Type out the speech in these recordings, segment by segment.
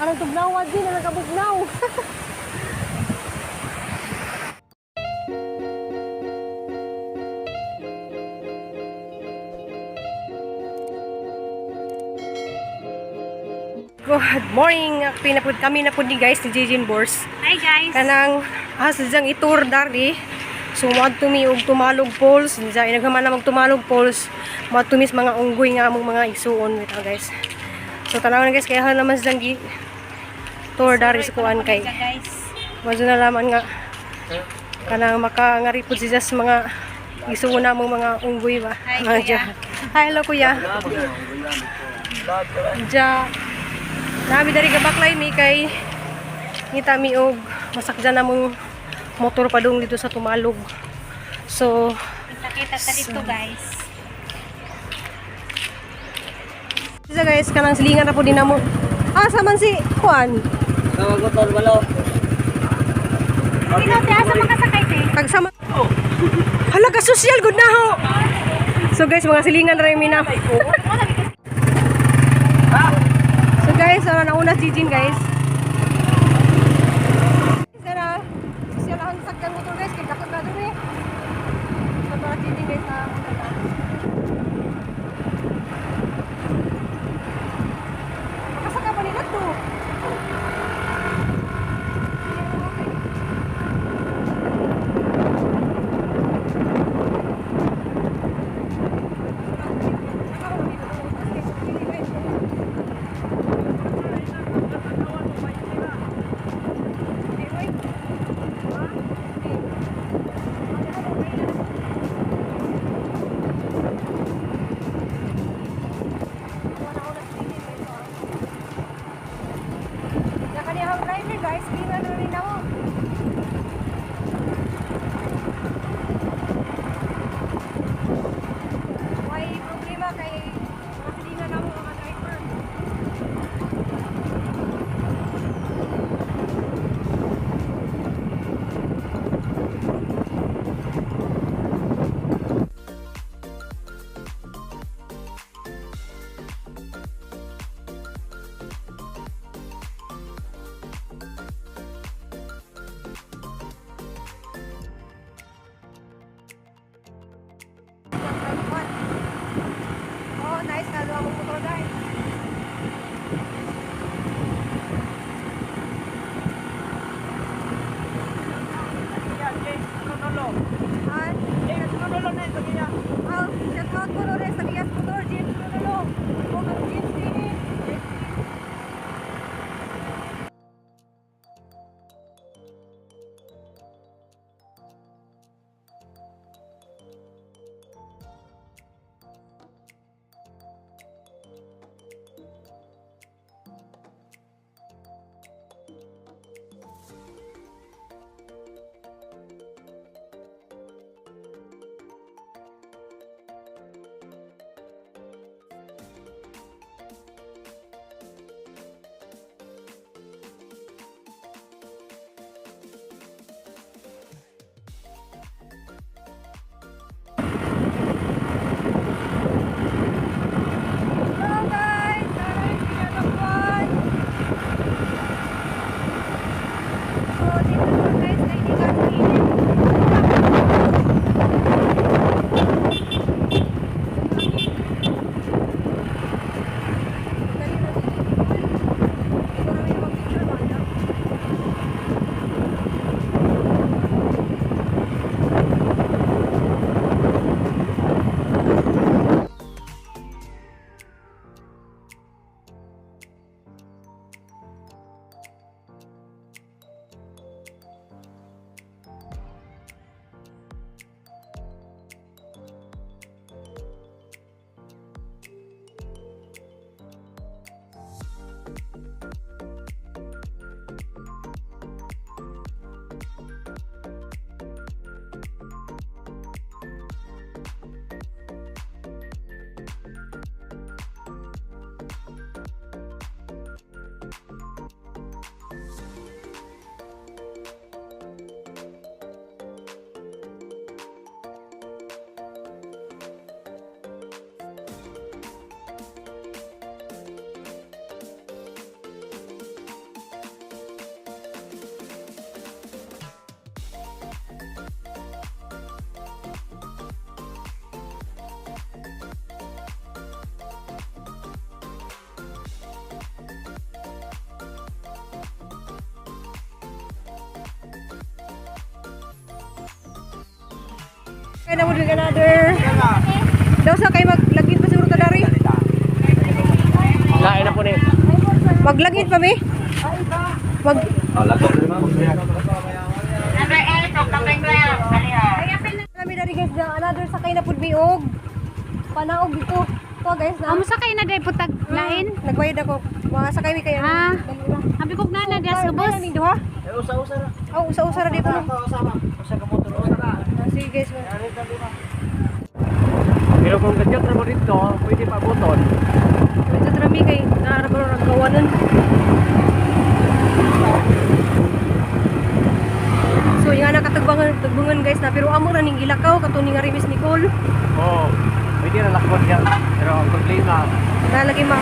Anong tugnawa din, anong kabugnaw. Good morning. Pinapud kami na pud ni guys ni Jijin Bors. Hi guys. Kanang asa diyang itur dari. So moadto mi og Tumalog Falls. Diya inaghaman na mag Tumalog Falls. Moadto mi sa mga unggoy nga among mga igsuon bitaw, guys. So tanaw na guys, kaya naman siyang gi tour dari sa kuan kay. Guys. Madyo na laman nga kanang makangari pud siya sa mga igsuon na among mga unggoy ba. Hi, Mga kuya. diya. Hi, hello kuya. Diya. Nami dari gabaklay mi kay ngita mi og masakyan namong motor padung dito sa Tumalog. So, Kita-kita ta dito, guys. isa guys, kanang silingan na po din namo. Ah, sa man si Juan. Sino te asa makasakay te? Tagsama. Hala ka social good na ho. So guys, mga silingan ra mi na. So guys, ano nauna si Jin, guys. Sana social ang sakyan motor guys, kay dakot na dun eh. So para si Jin guys na una na. Makasaka pa nila to. Kaya na mo another. Daw sa kay maglagin pa siguro ta dari. Lain na po ni. Maglagin pa mi. Mag Oh, lagot rin ma'am. Number 8 o number 12. Aliho. Kami dari guys na another sakay na pud mi og panaog dito. To guys na. Amo sakay na day putag lain. Nagbayad ako. Mga sakay mi kay Ah. Dali ra. Abi kog nana das ubos. Kaya ning duha. Eh, usa-usa ra. Oh, usa-usa ra dito no. Usa ma'am. Usa ka motor, usa ra. Ah, sige guys. Pero kung kadyot ra mo dito, pwede pa buton. Medyo trami kay naara ba ang gawanan. So yung anak katugbangan tugbangan guys na pero amo ra ning gilakaw kato ni nga Miss Nicole. Oo. Pwede ra lakbon yan. Pero ang problema, Nalagi ma.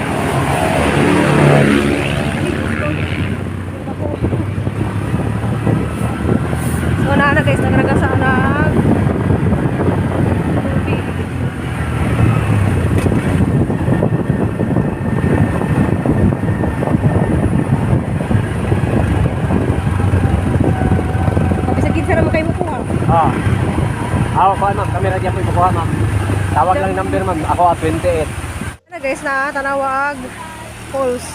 So naa na guys nagraga sa anak. Tubig. Bisag kinsa ra man kayo mukuha. ah. Ako ko ma'am, kamera diyan po ikukuha ma'am. Tawag lang number ma'am, ako ah, 28. Na guys na tanawa ag falls.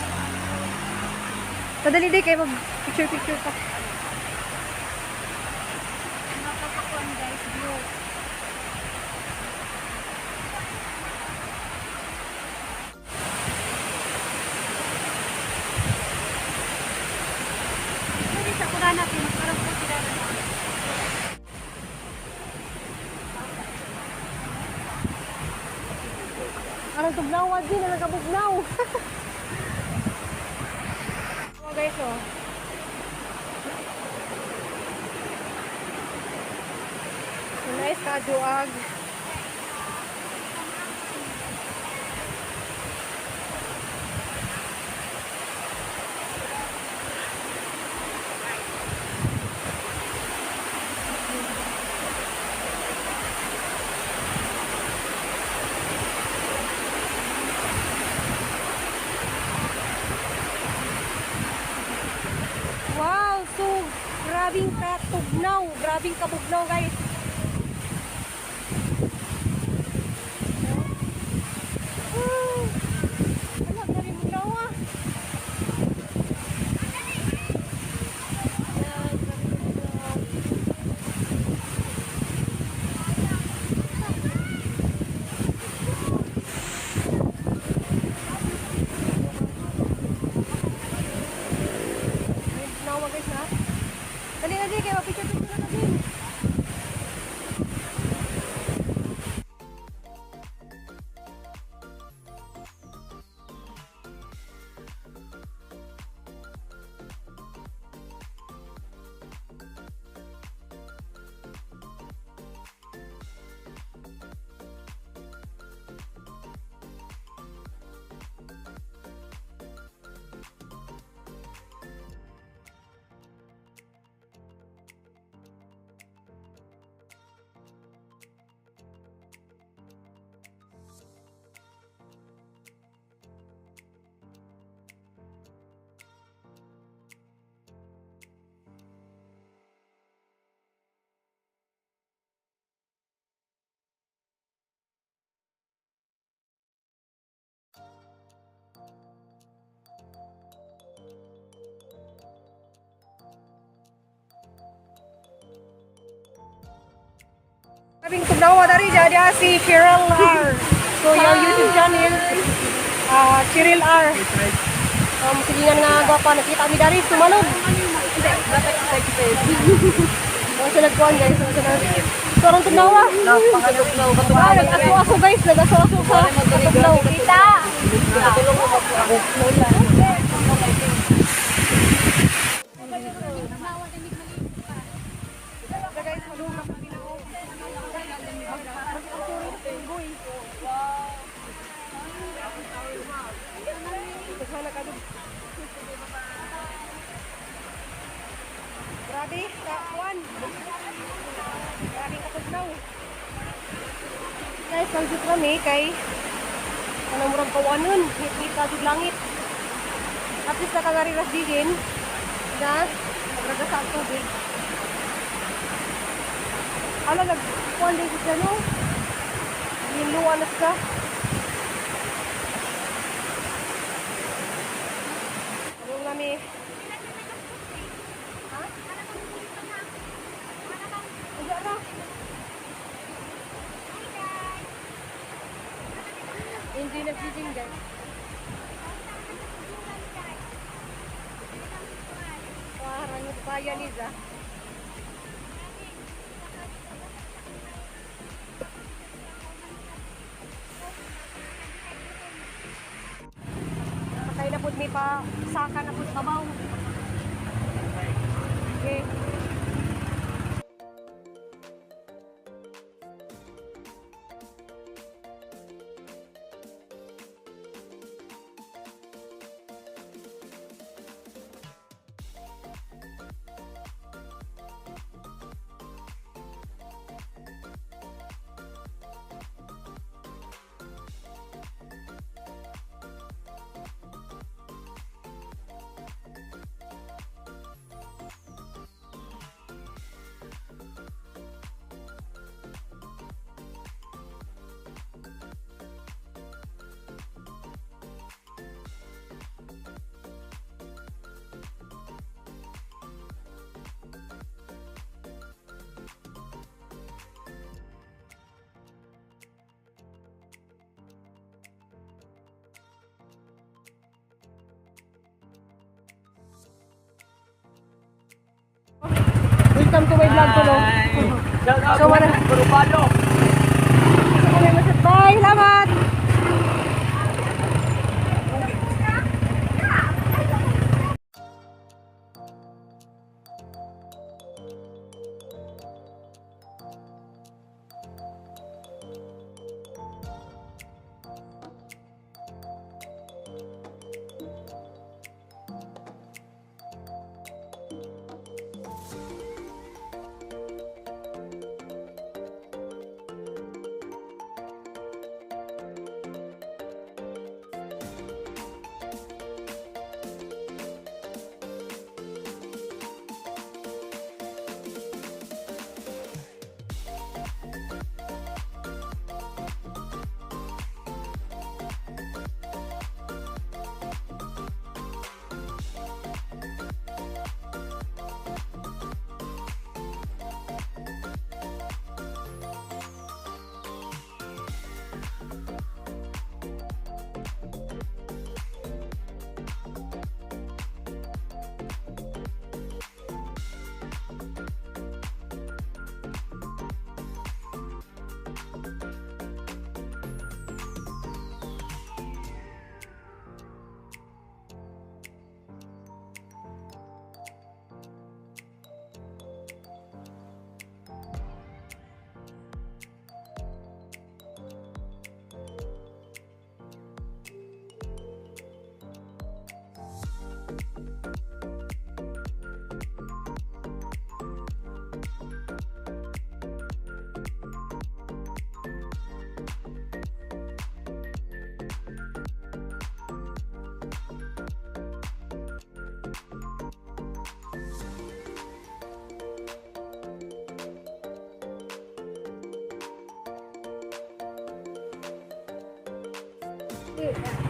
Kadali di kay mag picture picture pa. Makapakuan guys view. Pwede sa kurana natin, parang po sila na. Arang tugnawa din, arang kabugnaw. Oh guys, oh. So nice ka duag. Wow, so grabing katugnaw, grabing kabugnaw guys. Woo! Wala, grabe bugnaw ah. Ayan, grabe bugnaw. Ay, bugnaw guys ha. Dali na di, kaya picture picture na din. Kaming tugnawa dari jadi si Cheryl R. So yung YouTube channel ah Cheryl R. Sige nga gwapa nakita mi dari tumalog. Wala sila nagkuhan guys, wala sila. So arang tugnawa. Ah, nag-aso-aso guys, nag-aso-aso sa tugnaw. Kita! Guys, malunga pa tinuok. Grabe, kakuan. Grabe katugnaw. Guys, nandiyo kami kay anong murang kawanon, hit-hit ka jud langit. At least nakangariras digin na nagragasa ang tubig. Ala, nag-kuan din siya, no? Giluan na siya. Ano nami? Ha? Wala na. Hindi nag-gym, guys. Parang kaya Liza. Sakay na pud mi pa, saka na pud babaw. Okay. Welcome to my vlog ko, no? Shout out So, wala. Kurupado. Bye! Salamat!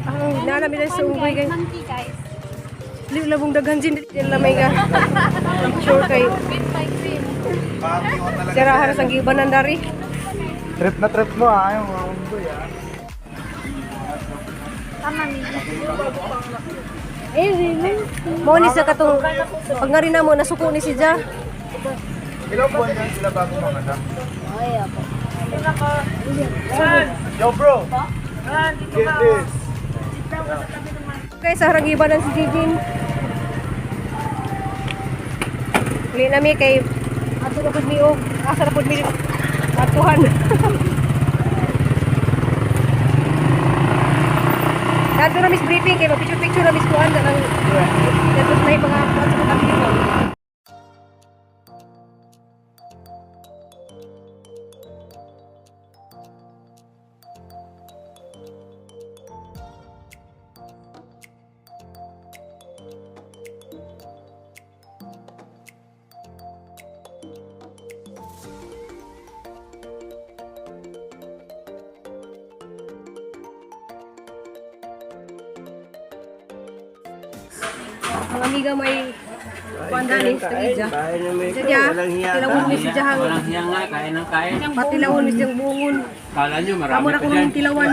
Ang nalami lang sa unggoy guys. Monkey, guys. Dili labong daghan din dili lamay ka. Sure kay With my queen. Sira haras ang gibanan dari. Trip na trip mo ah, yung mga unggoy ah. Tama, mi. Mao ni sa katong pag nga rin namo nasuko ni si Ja. Ilang buwan yan sila bago manganak? Yo bro! Get this! Guys, sa harang gibanan si Jijin. Uli na mi kay ato na pud mi og asa na pud mi atuhan. Dato na miss briefing kay picture picture na miss kuan na lang. Dato na yung mga kuan sa mga. Ang amiga may kuan dani sa ija. Sadya, tilawon mi si Jahang. Walang hiya nga, kain ng kain. Patilawon mi siyang bungon. Kala nyo, marami Kamo ra pa ko dyan. ng tilawan.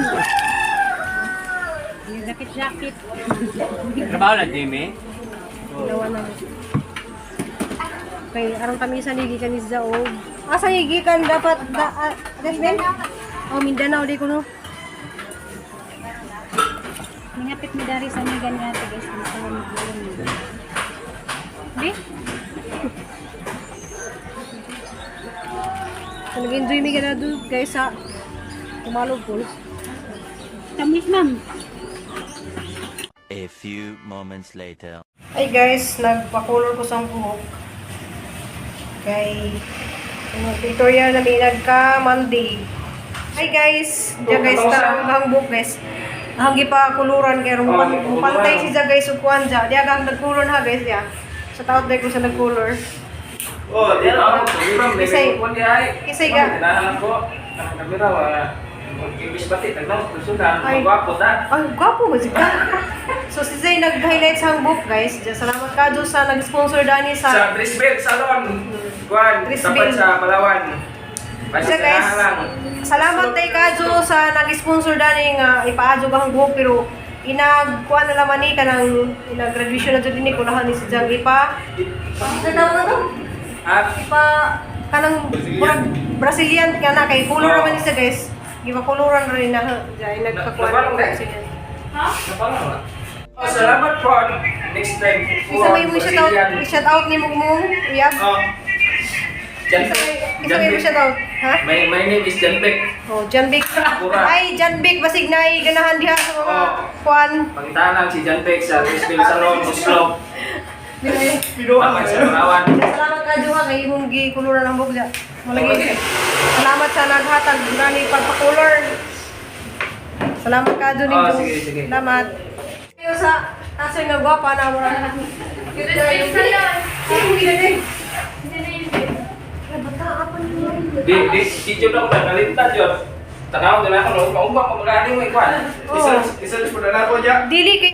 Jacket, jacket. Trabaho lang, Jimmy. Tilawan na. Okay, aron kami sa gikan ni Zao. Asa gikan dapat da, Desmond? Oh, Mindanao di ko no. Ningapit mi dari sa amiga niya ate guys. Ang tawag ni Di? So, nag-enjoy mi ka na doon guys sa Tumalog Falls. Tamis, ma'am. A few moments later. Ay guys, nagpa-color ko sa buhok. Kay ano, tutorial na may nagka Monday. Hi guys, diya guys tarong ang buhok guys. Ang gipa kuluran kay pantay si ja guys ug kuan ja. Diya gang nagkulor ha guys ya. Sa taot dai ko sa nagkulor. Oh, di ba? Kisay. Kisay ga. Kailangan ko. Ang kamera wa. Imbis pati tagnaw susundan, Ay. gwapo ta. Ay, gwapo mo siya. So si Zay nag-highlight sa buhok guys. Diya, salamat ka do sa nag-sponsor dani Sa sa Trisbel Salon. Kuan, Trisbel. tapat sa Palawan. Basta Siya, guys. lang. Salamat tay kadyo sa nag-sponsor dani nga ipaadyo ka ang buhok pero inag kuan na laman ni kanang inag graduation na jud ni kulahan ni si Jang ipa. Ano tawag na to? At Ipa kanang murag Brazilian ka na kay color naman ni siya guys. Gipa koloran rin na ha. Diya nagkakuan. Napalong dahil. Brazilian. Napalawan. Oh, salamat po. Next time. Isa may mo shout out, shout out ni Mugmung, uyab. Oh. Jan Isa may isa may mo shout out, ha? My name is Jan Beck. Oh, John Vic. Pura. Ay, John Vic basig na ganahan diha sa mga Oh. kuan. Pangitanan si Jan Beck sa Trisbel Salon, Oslo. Tapat sa Palawan. Salamat ka Joha kay imong gikuluran ang buhok diya. Malagi. Salamat sa naghatag nani pagpa-color. Salamat ka Jo Oh, ninyo. sige, sige. Salamat. Kayo sa kasoy nga gwapa na mura. Di di di jud ako nakalimtan jud. Tanaw nila ako no, maumba ko magani mo ikuan. Oh. Isa isa po na ako dyan. Dili kay